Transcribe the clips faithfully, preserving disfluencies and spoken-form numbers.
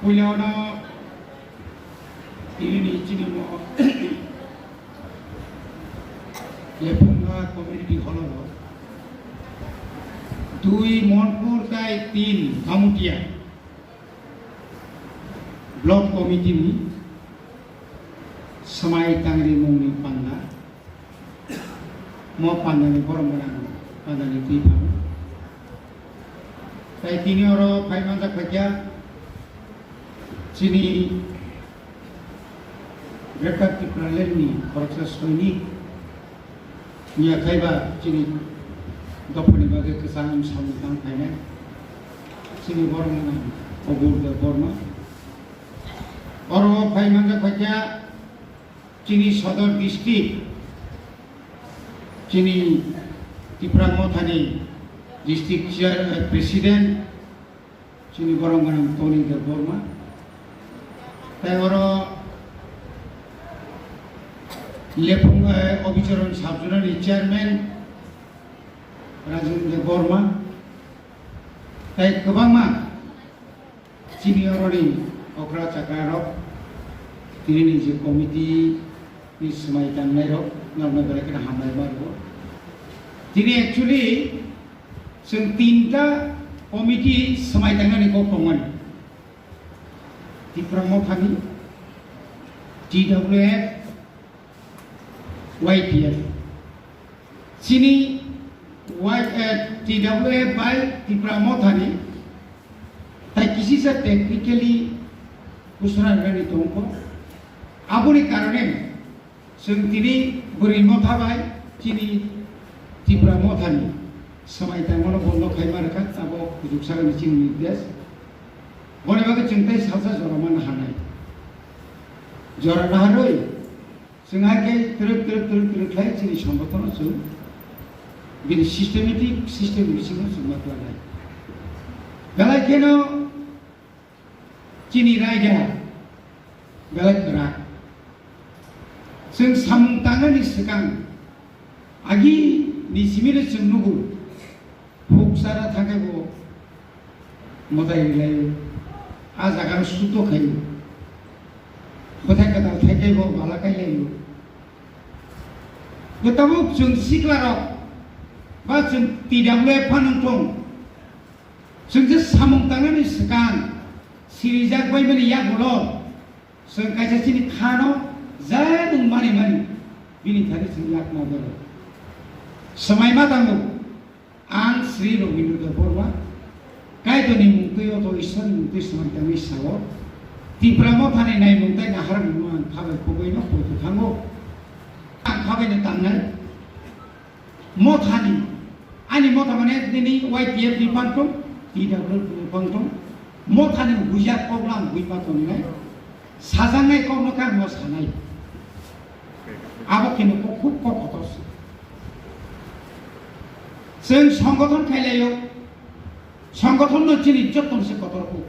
Puila ono tini ni chini mo Lephunga community hall o dui Monpur tai tin Kamutia block committee ni swmai tangri mungni panda. Mo pandani borom gwnang, pandani twi phango. Tai tini oro phai manjak phaikha chini Greater Tipraland ni khoroksa soinik, miya khaiba chini dophani bagwi kwchang samung tang phainai chini borom gwnang Obur Debbarma. Oro phai manjak phaikha chini Sodor district, chini Tipra Mothani district chair, eh, president, chini borom gwnang Tony Debbarma. Tai oro Lephung, eh, Obicharan Sabjunani chairman Rajendra Debbarma. Tai kwbangma chini oroni okra chakra rok, tini ni je committee ni swmai tangnai rok, norokno belai kheno hambai ma rwo. Tini actually chwng tinta committee swmai tangnani kok tongmani. Tipra Mothani, T W F, Y T F. Chini Y, eh, T W F bai Tipra Mothani tai kisisa technically kusuna rwni tongkho. Aboni karone chwng tini bwrwi motha bai chini Tipra Mothani swmai tangmano bondo khaima rwkha, abo kujuk sakani chini nirdesh. Boni bagwi chwng tai salsa jora manna hanai. Jora naharwi Chwng hai khe twrwk twrwk twrwk twrwk khlai chini songothono chwng bini systematic system bisingo chwng ma khlai lai. Belai kheno chini raida belai kwrak. Chwng samung tangnani swkang agi ni simino chwng nugo. Phuk chara thangkhe bo mwtai rwlaio, a jaga no suddo khaio. Bwthai kwtal thaikhe bo bala kailaio. Bo tabuk chwng siklarok ba chwng T W F phano wng thung, chwng je samung tangnani swkang sirijak bai mani yagulo chwng kaisa chini khano je nwng mani mani bini thani chwng yakma bero swmai ma tango. Ang Sri Robindra Debbarma, Kaitorni mungtwi, oto Ishwarni mungtwi swmai tangwi sao, Tipra Mothani naimung tei naharmungno ang khabai khugwino poito thango. Ang khabaino tangnai Mothani, ani Motha mane nini Y T F ni pangtong, T W F ni pangtong, Mothani buijak kokno ang buima tongnai. Sajaknai kokno khe ang no sanai. Abo khe no kok khub kok kotor se. Chwng songgothon khailai o. Songgothon no chini joto se kotor kuk.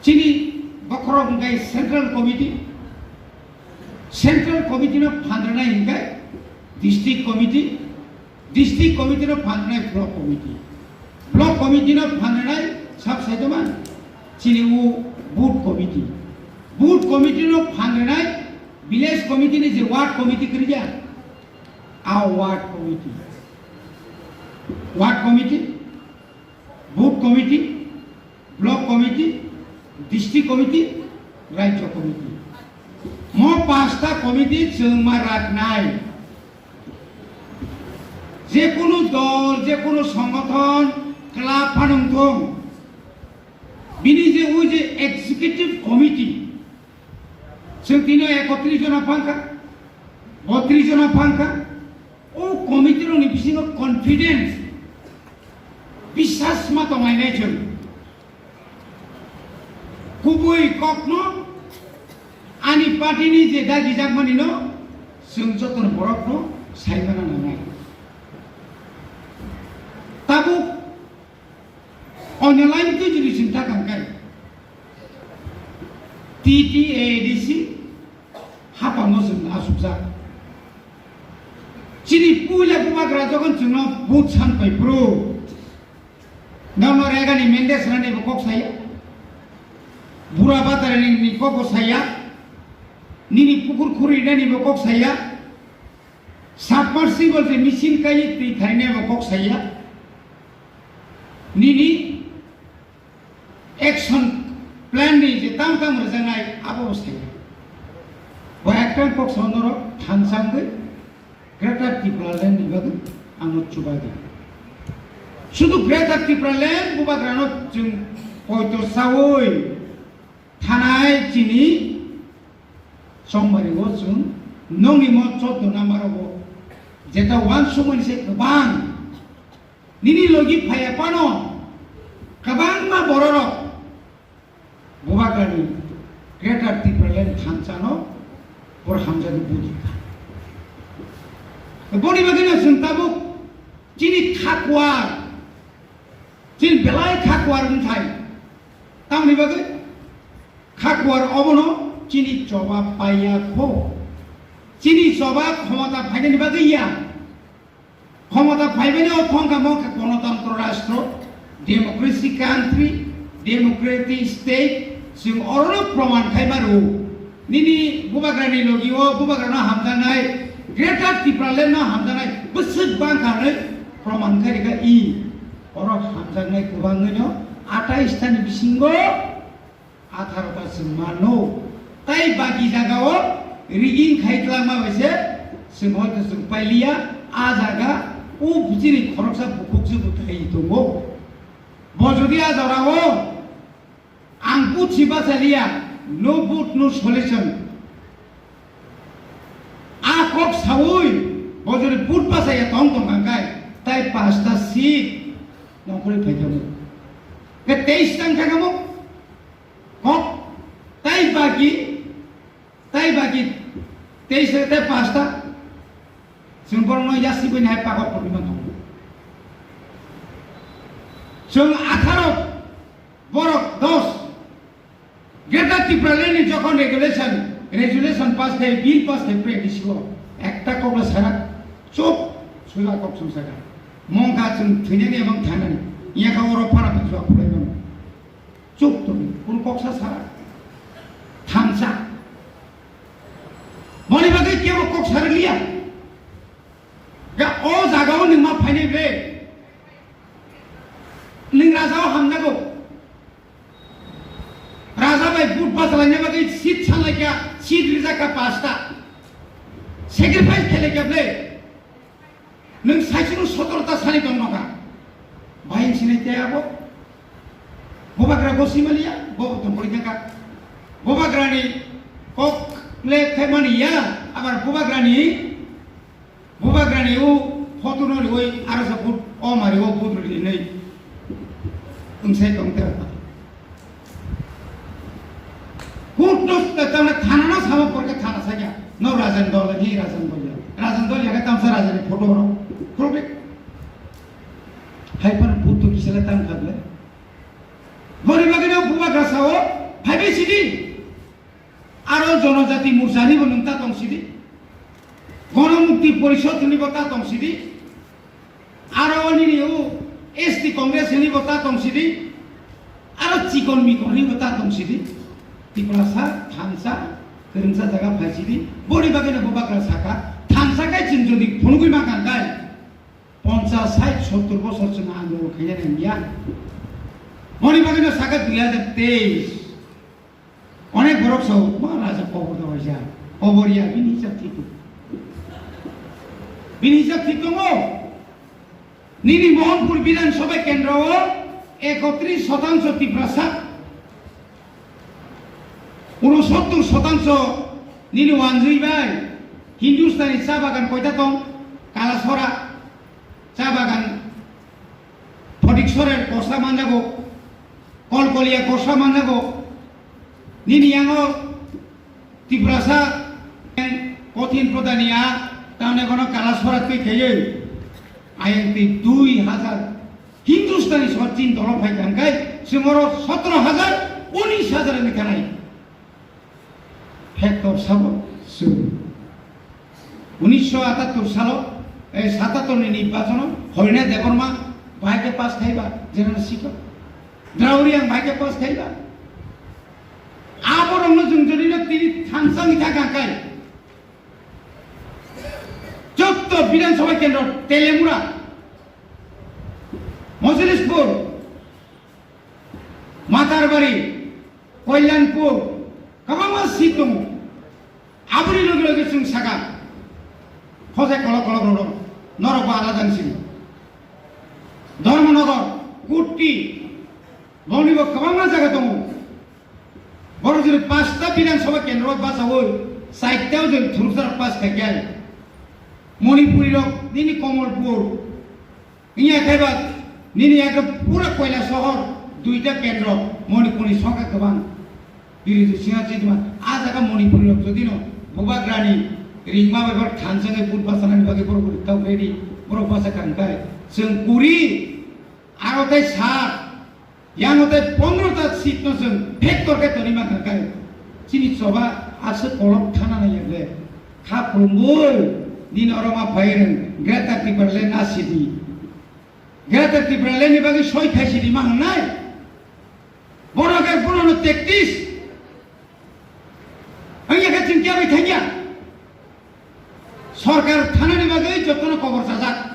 Chini bokhorok hwnkhe central committee. Central committee no phan rwnai hwnkhe district committee. District committee no phan rwnai block committee, block committee no phan rwnai sab saidoman chini o booth committee, booth committee no phan rwnai village committee ni je ward committee kwrwikya, a ward committee, ward committee, booth committee, block committee, district committee, rajya committee. Mo pasta committee chwng ma raknai. Je kunu dol, je kunu songgothon, club phanwng thung. Bini je o je executive committee, chwng tino ekotris jona phangkha, botris jona phangkha. O committee rokni bisingo confidence, biswas ma tonglainai chwng. Kubui kokno ani party ni je dagijakmani no chwng jotono borokno saimana nangnai. Tabuk Onyo line twi jili chwng ta kang kai. T T A A D C hapang no chwng asukjak. Chini puila bubagra jokhon chwngno vote san pai phuru. Nono Rega ni mandate sanani bo kok saya. Bura batari ni kok bo saya, nini pukur khuri nani bo kok saya, submersible je machine kai twi khainai bo kok saya, nini action plan ni je tam tam rwjaknai abo bo saya. Bo ekta kok sa norok thansa wngwi Greater Tipraland ni bagwi ang no chubaidi. Sudu Greater Tipraland bubagrano chwng poito sawi thanai chini chongmari o chwng nongni mo choddo number o jeta uansukmani se kwbang nini logi phaiya phano kwbangma bororok Bubagrani Greater Tipraland thansa no bor hamjani budi kha. Boni bagwi no chwng tabuk chini khakuar, chini belai khakuar wngthai. Tamoni bagwi khakuar obono chini choba paiya kho. Chini choba khomota phainani bagwi ya. Khomota phaibani o thongkha mokha Ganatantro Rastro, Democracy Country, Democratic State, chwng orono proman khai maro. Nini bubagrani logi o bubagrano hamjaknai, Greater Tipraland no hamjaknai bwswk bangkha hwnwi proman khai rikha i. Oro hamjaknai kwbangwino atais tani bisingo Atharo ta chwng mano. Tai baki jagao rigging khai twlangma bai se chwng hoito chwng pailiya. A jaga o bwchini khoroksa bukhuk se bwthai tongo. Bo jodi a jorao ang buthi bachaliya, no vote, no solution. A kok saui bo jodi vote bachaya tong tong kha khai, tai pasta seat nongkhorwi phai tongo. Ke teis tang thangamo. Kok, tai baki, tai baki, teis, tai pasta. Chwng borokno yasi bini hai pakok purima tongo. Chwng atharo, borok dos. Greater Tipraland ni jokhon regulation, resolution pass khai, bill pass khai pre D C o. Ekta kokla sara, chup, suja kok sung saka. Mongkha chwng thwinani ebong thanani. Yaka oro para phaiswa khulai mano. Chuk tongwi, kunu kok sa sara. Thansa. Boni bagwi kebo kok sarliya. Ga o jagao nwng ma phainai bre. Nwng rajao hamjago. Raja bai vote bachalaina bagwi seat sanlaikha, seat rijakha pasta. Sacrifice khlaikha ble. Nwng saichung sotoro ta sani tong nokha. Bai sinai te abo. Bubagra gosi maliya, bo tong kori jaka. Bubagrani kok le khaimani ya, abar bubagrani, bubagrani u photo no riwi aro sa but o mari o but ri nei. Wngsai tong te. Kut no, tamne thana no sama porke thana sakya. No rajan dol, ni rajan dol ya. Rajan dol ya, tamsa rajan ni photo ro. Khulbe. Hai pan butu kisale tam khadle. Bori bagino bubagra sao, phaibe sidi. Aro Jonojati Morcha ni bo nwng ta tong sidi. Gono Mukti Porishod ni bo ta tong sidi. Aro nini o S T Congress ni bo ta tong sidi. Aro chikon mikon ni bo ta tong sidi. Tiprasa, thansa, kwrwngsa jaga phai sidi. Bori bagino bubagra saka, thansa kai chwng jodi phunugwi mankha kai. Ponchas, sait, sottor bosor chwng andolon khaina nangya. Boni bagwino saka dui hajar teis. Onek borok sao, ma raja kobor da hoija. Kobor ya, bini hisab thik tongo. Bini hisab thik tongo. Nini Mohanpur Bidhan Sabha kendro o ekotris shotangsho Tiprasa. Unosottor shotangsho nini wanjwi bai Hindustani cha bagan koita tong? Kalasora cha bagan, Photik Sorer kosa manjago, Kolkolia kosa manjago. Nini yango Tiprasa kothin prodani a tamne kono Kalasora twi khaywi ayang twi dui hajar Hindustani sochin dolo phai tangkai, chwng oro sotro hajar, unis hajar ni kanai. Factor sabo chwng. Unisho atattor salo, eh, satattor ni nirbachono Horina Debbarma bahai khe pass khaiba, general sikha. Drauri ang bahai khe pass khaiba. Bono chwng jodi no tini thansa wngwi thang kha khe. Jotto Bidhan Sabha kendro, Telemura, Mojolispur, Matarbari, Kalyanpur, kwbangma seat tongo. Aboni loge loge chwng saka, khosai kolok kolok rw rw, norok bo alada wng sini. Dharmanagar, Kutti, boni bo kwbangma jaga tongo. Borok jodi pasta Bidhan Sabha kendro bachaui, chaita jodi thuruksa pass khai khe, Manipuri rok nini Kamalpur, wngya khe ba nini ekdom pura Kailashahar duita kendro Manipurni songkha kwbang. Birothi singha chidima, a jaga Manipuri rok jodi no bubagrani ringma bai bar thanjagwi vote bachanani bagwi borok rwktao ready, borok bacha kang khe chwng kuri, aro tei sa, yang tei pondro ta seat no chwng factor khe toni mankha khe chini choba aswk kolok thana nai ya khe. Kha khulumui nini oro ma phai rwng Greater Tipraland na sidi. Greater Tipraland ni bagwi soi khai sidi ma hwngnai. Bono khe bono no tactics. Wngya khe chwng khe bai thangya. Sorkar thanani bagwi jotono kobor chajak.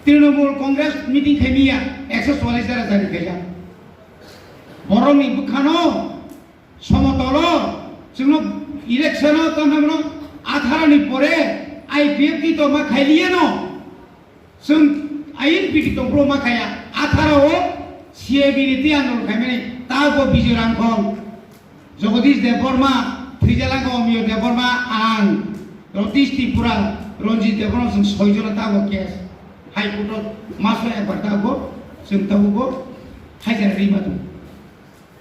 Trinamool Congress meeting khai miya, ekso chwallis jara jari khaijak. Borokni bwkhano Somotolo chwngno election-o tamo hwnmano atharo ni pore I P F T to ma khailiya no. Chwng ain piti tongphuru ma khaya. Atharo o C A B ni twi andolon khaimani ta bo Bijoy Rangkhol, Jagadish Debbarma, Thwijalangkha Omiyo Debbarma, ang, Ratish Tripura, Ranjit Debbarma chwng soi jona ta bo case. High Court o maso ekbar ta bo chwng ta bo bo hajar rima tong.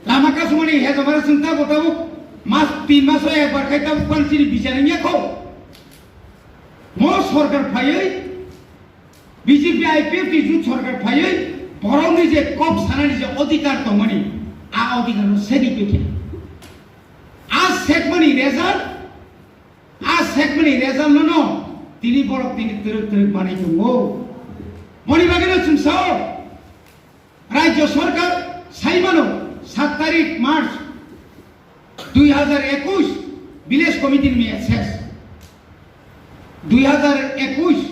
Lama kasumani hezamara chwng tabuk tabuk mas tin maso ekbar khai tabuk pan chini bichar wngya kho. Mo sorkar phaiwi B J P I P F T jut sorkar phaiwi borokni je kok sanani je odhikar tongmani a odhikar no sedi pekya. A sekmani result, a sekmani result no no tini borok tini twrwk twrwk manwi tongo. Moni bagwi no chwng sao. Rajya Sarkar saimano sat tarik March dui hajar ekush village committee ni meyad ses. Dui hajar ekush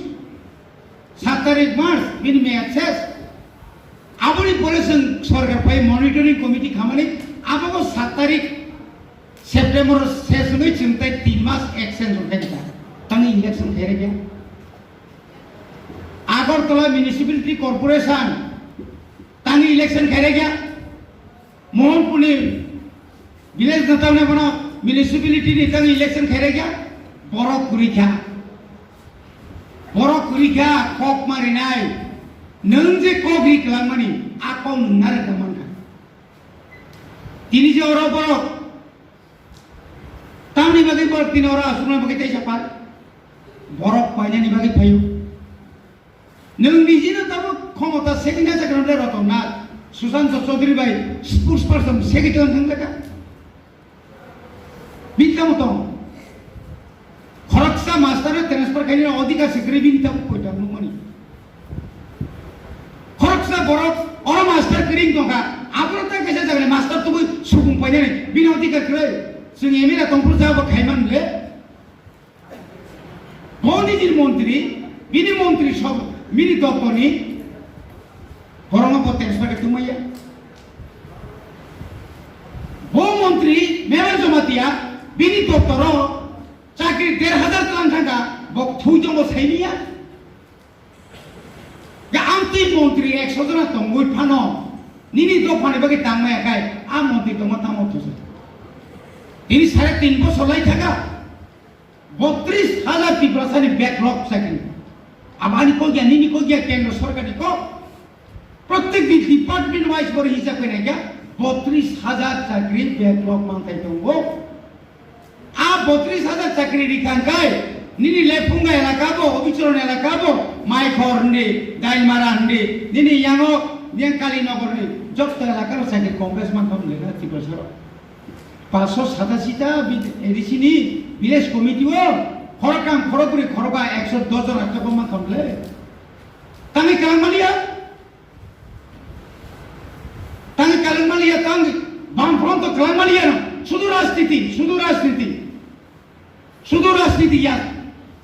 sat tarik March bini meyad ses. Aboni pore chwng sorkar phai monitoring committee khamani abobo sat tarik September ses wngwi chwng tai tin mas extension khai kha. Tangwi election khai rwkya. Agartala Municipality Corporation tangwi election khai rwkya. Mohanpurni village no tamni bono municipality ni tangwi election khai rwkya. Borok kwrwi kha. Borok kwrwi kha kok marinai. Nwng je kok ri kwlangmani a kok nwng narwk mankha. Tini je oro borok tamni bagwi borok tini oro asukna bagwi teisa pal. Borok painani bagwi phaio. Nwng nijino tabuk khomota second hajar kwrwngkhe Ratan Nath, Sushant Chaudhary bai sports person second thang thangkha. Bini tamo tong. Khoroksa master no transfer khaina odhikar se kwrwi bini tamo koita nukmani. Khoroksa borok oro master kwrwi tongkha. Aboro ta kaisa jagani master tubui subung painani bini odhikar kwrwi. Chwng M L A tongphuru jabo khaiman le. Bo nijini montri, bini montri sob, bini doptorni borokno bo transfer khe tongmaya. Bo montri Meral Jamatia, bini doptoro chakri der hajar tlang thangkha, bo thwi tongo saimanya. Ya amtwi montri ekso jona tongwi phano, nini dophani bagwi tangmaya khai, a montri tongma tamo thusa. Tini sare tin bosor lai thaka. Botris hajar Tiprasani backlog chakri. Abani kok ya, nini kok ya, kendro sorkarni kok. Protek di department wise boro hisab khe naikha, botris hajar chakri backlog manthai tongo. A botris hajar chakri rikha khai, nini Lephunga elaka bo, Obichron elaka bo, Maikhor hindi, Dailmara hindi, nini yango, yang Kalinagar hindi, jotto elaka ro chakri Congress mantham lega Tiprasaro. Paanso satasi ta bi-, A D C ni village committee o khoroktham, khorokbri, khorokba ekso dos jon acha boma khamle. Tangwi kwlangmani ya? Tangwi kwlangmani ya, tangwi bam front to kwlangmani ya no? Sudu rajniti, sudu rajniti, sudu rajniti ya.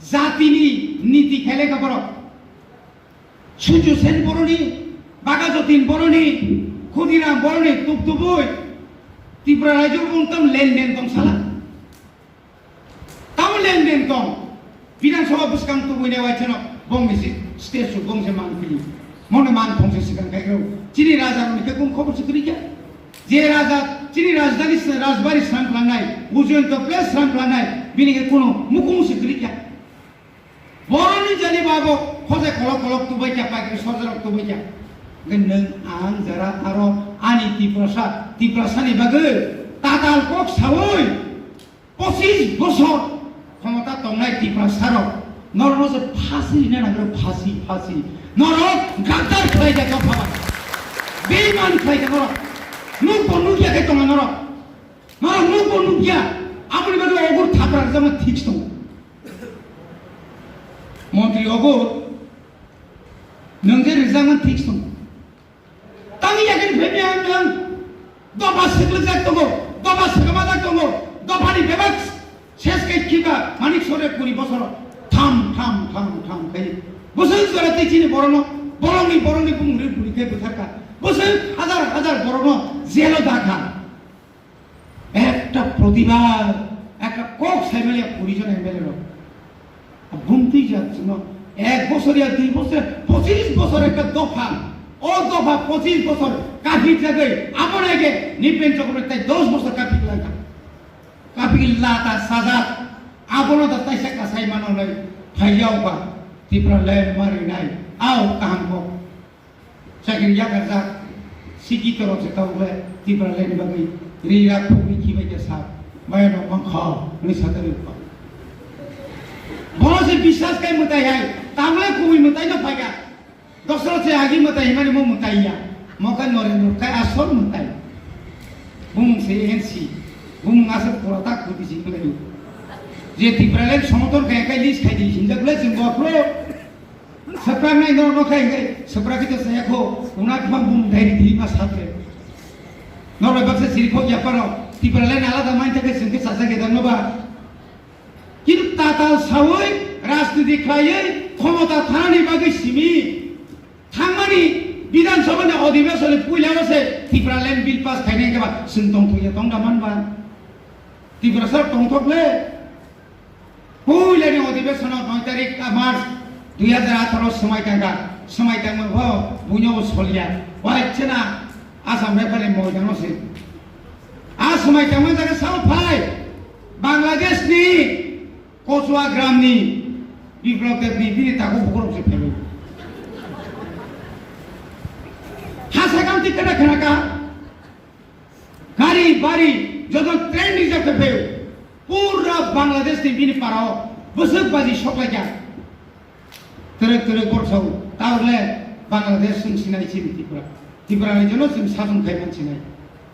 Jatini niti khailai ka borok. Suju Sen boroni, Baga Jatin boroni, Khudiram boroni, tup tubui. Tripura rajyo bumtam lenden tong sala. Tamo lenden tong. Bidhan Sabha bwskang tubui ne waithano bongni si stage su bongse man pili. Mono man thongse sikang khairok. Chini raja roni khe kun khobor sikri kya? Je raja chini rajdhani se rajbari sram planai, ujoyonto place sram planai, bini khe kuno mukung sikri kya? Boroni jani babo khojai kolok kolok tubai kya, paikri sojarok tubai kya. Nung ang jara aro ani Tiprasa, Tiprasani bagwi tatal kok sawi pochis bosor khomota tongnai Tiprasarok norokno se phasi rina nangro, phasi, phasi. Norok gaddar khlai jak norok, bhabai. Beiman khlai jak norok. Nukbo nukya khe tongo norok. Norok nukbo nukya. Aboni bagwi ogur thapra rwjakma thik tongo. Montri ogur, nwng je rwjakma thik tongo. Tangwi yakni phemya ang nang. Dopha swklikjak tongo, dopha swkmajak tongo, dophani bebak ses kai khiba Manik Sore kuri bosoro tham, tham, tham, tham khai. Bwswk jora tei chini borokno, borokni, borokni bumung ri buri khe bwtharkha. Bwswk hajar, hajar borokno jelo dakha. Ekta protibad, ekta kok saimaliya kuri jon M L A rok. Bumtwi jak chwngno ek bosor ya dui bosor, pochis bosor ekta dopha. O dopha pochis bosor kaphi jagwi, abo nai ge Nipen Chakraborty tai dos bosor kaphi langkha. Kaphi lata sajak, abono da taisa kasai mano nai phaiya oba Tipraland mari nai, ao kaham kok. Chakri yakarjak, siki torok se tabuk le Tipraland ni bagwi ri rak phugwi khibai khe sa, maya no mankha, hwnwi sa tari kha. Bono se biswas kai mwtai hai, tamle kubui mwtai no phaikha. Dosra se agi mwtai himani mo mwtai ya, mo kha Narendra kai asol mwtai. Bumung se N C, bumung aswk pura tak khuti si kwlai. Je Tipraland somoton kaya kai list khai di, hinjak le jing bo phro. Swprak nai norok no khai hwnkhe swprak khe to saya kho, unak phang bum dai ri di ma satre. Norok baksa siri kho ya paro, Tipraland alada main thake singke sasa gedang no ba. Kintu tatal sawi, rajniti khlaiwi, khomota thanani bagwi simi thangmani Bidhan Sabha ni odhibeshon ni puila o se Tipraland bill pass khainai hwnkhe ba swng tongthok ya tong da man ba. Tiprasa tongthok le. Puilani odhibeshono noi tarik March dui hajar atharo swmai tangkha, swmai tangma bo buino bo solia. Waithena Assam Rifle ni moidano se. A swmai tangma jaga sao phai Bangladesh ni Kochua gram ni Biplab Deb ni bini takhuk bukurok se phaiwi. Ha sakam ti kada khana ka? Gari, bari, joto train reserve khe phaiyo. Pura Bangladesh ni bini parao bwswk baji soklaikha. Twrwk twrwk borsao, taokle Bangladesh chwng sinai chini Tripura. Tripura ni jono chwng sason khai man sinai.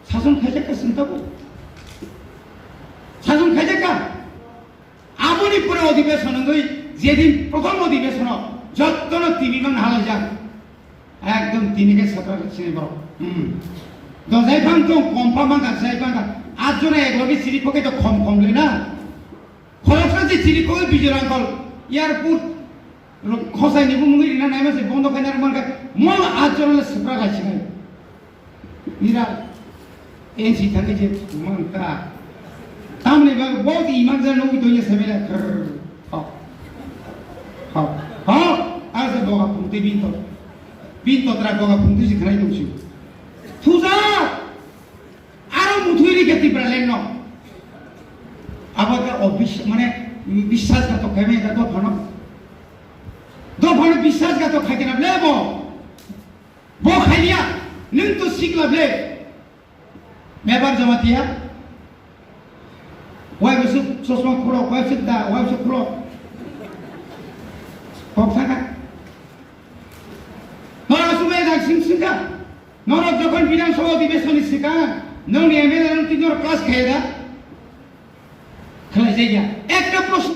Sason khaijak kha chwng tabuk. Sason khaijak kha. Aboni pore odhibeshon wngwi jedin prothom odhibeshono jottono timi man halaijak. Ekdom tini khe swprak sinai borok. Hmm. Dojai phang tong, kom phang mangkha, jai phang kha. Atjona ekloge chiri phokhe to khom khom le na. Khoroksa je chiri phokhe Bijorangkol airport khosai ni bumungwi rina naima se bondo khaina rwmani kha. Mo atjona le swprak lai sinai. Nira, N C thangwi je thumang ta. Tamni bagwi bo di imang jani nugwi tongya semela khrrr. Ho. Ho. Ho. Asa boga phungtwi binto. Binto tra boga phungtwi si khnai tongsi. Thuja! Aro muthwi ri khe Tipraland no. Abo khe obis-, mane, biswas ka to khaimai ka to phano. Do phano biswas ka to khai kena ble bo. Bo khaiya, nwng to sikla ble. Mebar Jamatia. Wai bwswk chosma khulok, wai bwswk da, wai bwswk khulok. Kok saka. Norok asumai dak sing singka. Norok jokhon Bidhan Sabha odhibeshon ni sikang, nongni M L A nong tin norok class khaiya da? Khlai jaiya. Ekta proshno